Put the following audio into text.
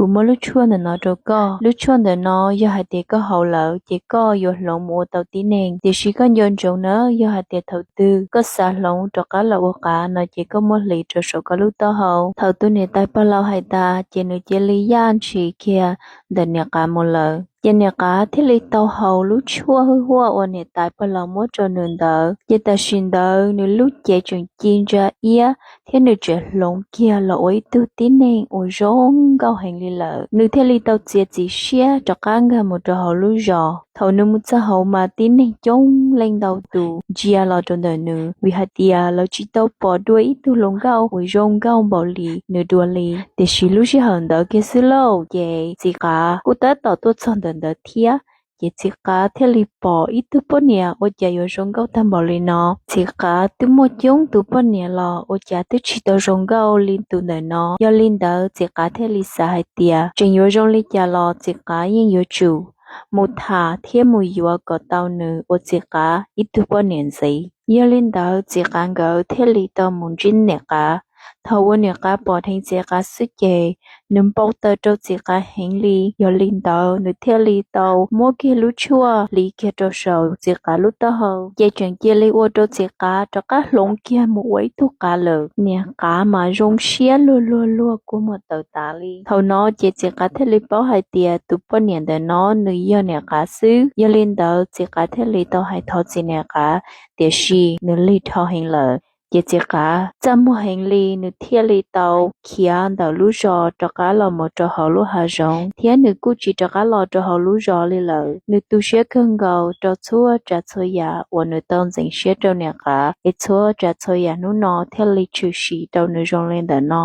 kuv muab lub tshuaj ntawm no rau koj. Lub tshuaj ntawm no yog hais tias koj haus lawm ces koj yuav hloov mus ua tau tib neeg. Tiam sis koj nco ntsoov na, yog hais tias thaum twg koj xav hloov rov qab los ua qav no ces koj muab hliv rau saum koj lub taub hau. Thaum tus niam tais pog laus hais tas ces nws cia li yaj ntshis kiag ntawm niam qav mus lawm. Ces niam qav thiaj li tau haus lub tshuaj hwj huaj uas niam tais pog laus muab rau nws ntawd. Ces tam sim ntawd nws lub cev tseem ci ntsa iab thiab nws tseem hloov kiag los ua ib tug tib neeg uas zoo nkauj heev li lawm. Nws thiaj li tau txiav txim siab rov qab nkag mus rau hauv lub zos. Thaum nws mus txog hauv mas tib neeg coob leej ntau tus ntsia los rau ntawm nws, vim hais tias lawv tsis tau pom dua ib tug hluas nkauj uas zoo nkauj npaum li nws dua li. Tiam sis lub sij hawm ntawd kiag xwb lauj, ces txiv qav kuj tab tom tuaj txog ntawm ntawd thiab. Ces txiv qav thiaj li pom ib tug poj niam ua cas yuav zoo nkauj tag npaum li no. Txiv qav twb muaj coob tus poj niam los ua cas twb tsis tau zoo nkauj li tus ntawm no. Yog li ntawd txiv qav thiaj li xav hais tias tseem yuav zoo li cas los txiv qav yeej yuav tsum mus tham thiab mus yuav kom tau nws ua txiv qav ib tug poj niam ntxiv. Yog li ntawd txiv qav nkawd thiaj li tau mus ntsib niam qav. Thaum uas niam qav pom dheev txiv qav xwb ces nws npau taws rau txiv qav heev li. Yog li ntawd nws thiaj li tau muab kiag lub tshuaj hliv kiag rau saum txiv qav lub taub hau, ces tseem cia li ua rau txiv qav rov qab hloov kiag mus ua ib tug qav lawm. Niam qav mas zoo siab luag luag luag kua muag tawv tas li. Thaum no ces txiv qav thiaj li paub hais tias tus poj niam ntawm no nws yog niam qav xwb. Yog li ntawd txiv qav thiaj li tau hais thov txim niam qav, tiam sis nws lig dhau heev lawm. Ces txiv qav txaj muag heev li, nws thiaj li tau khiav ntawm lub zos rov qab los mus rau hauv lub hav zoov, thiab nws kuj tsis rov qab los rau hauv lub zos li lawm. Nws tu siab kawg nkaus rau txhua tsav txhua yam uas nws tau ntxeev siab rau niam qav, es txhua tsav txhua yam hnub no thiaj li tshwm sim rau nws zoo li ntawm no.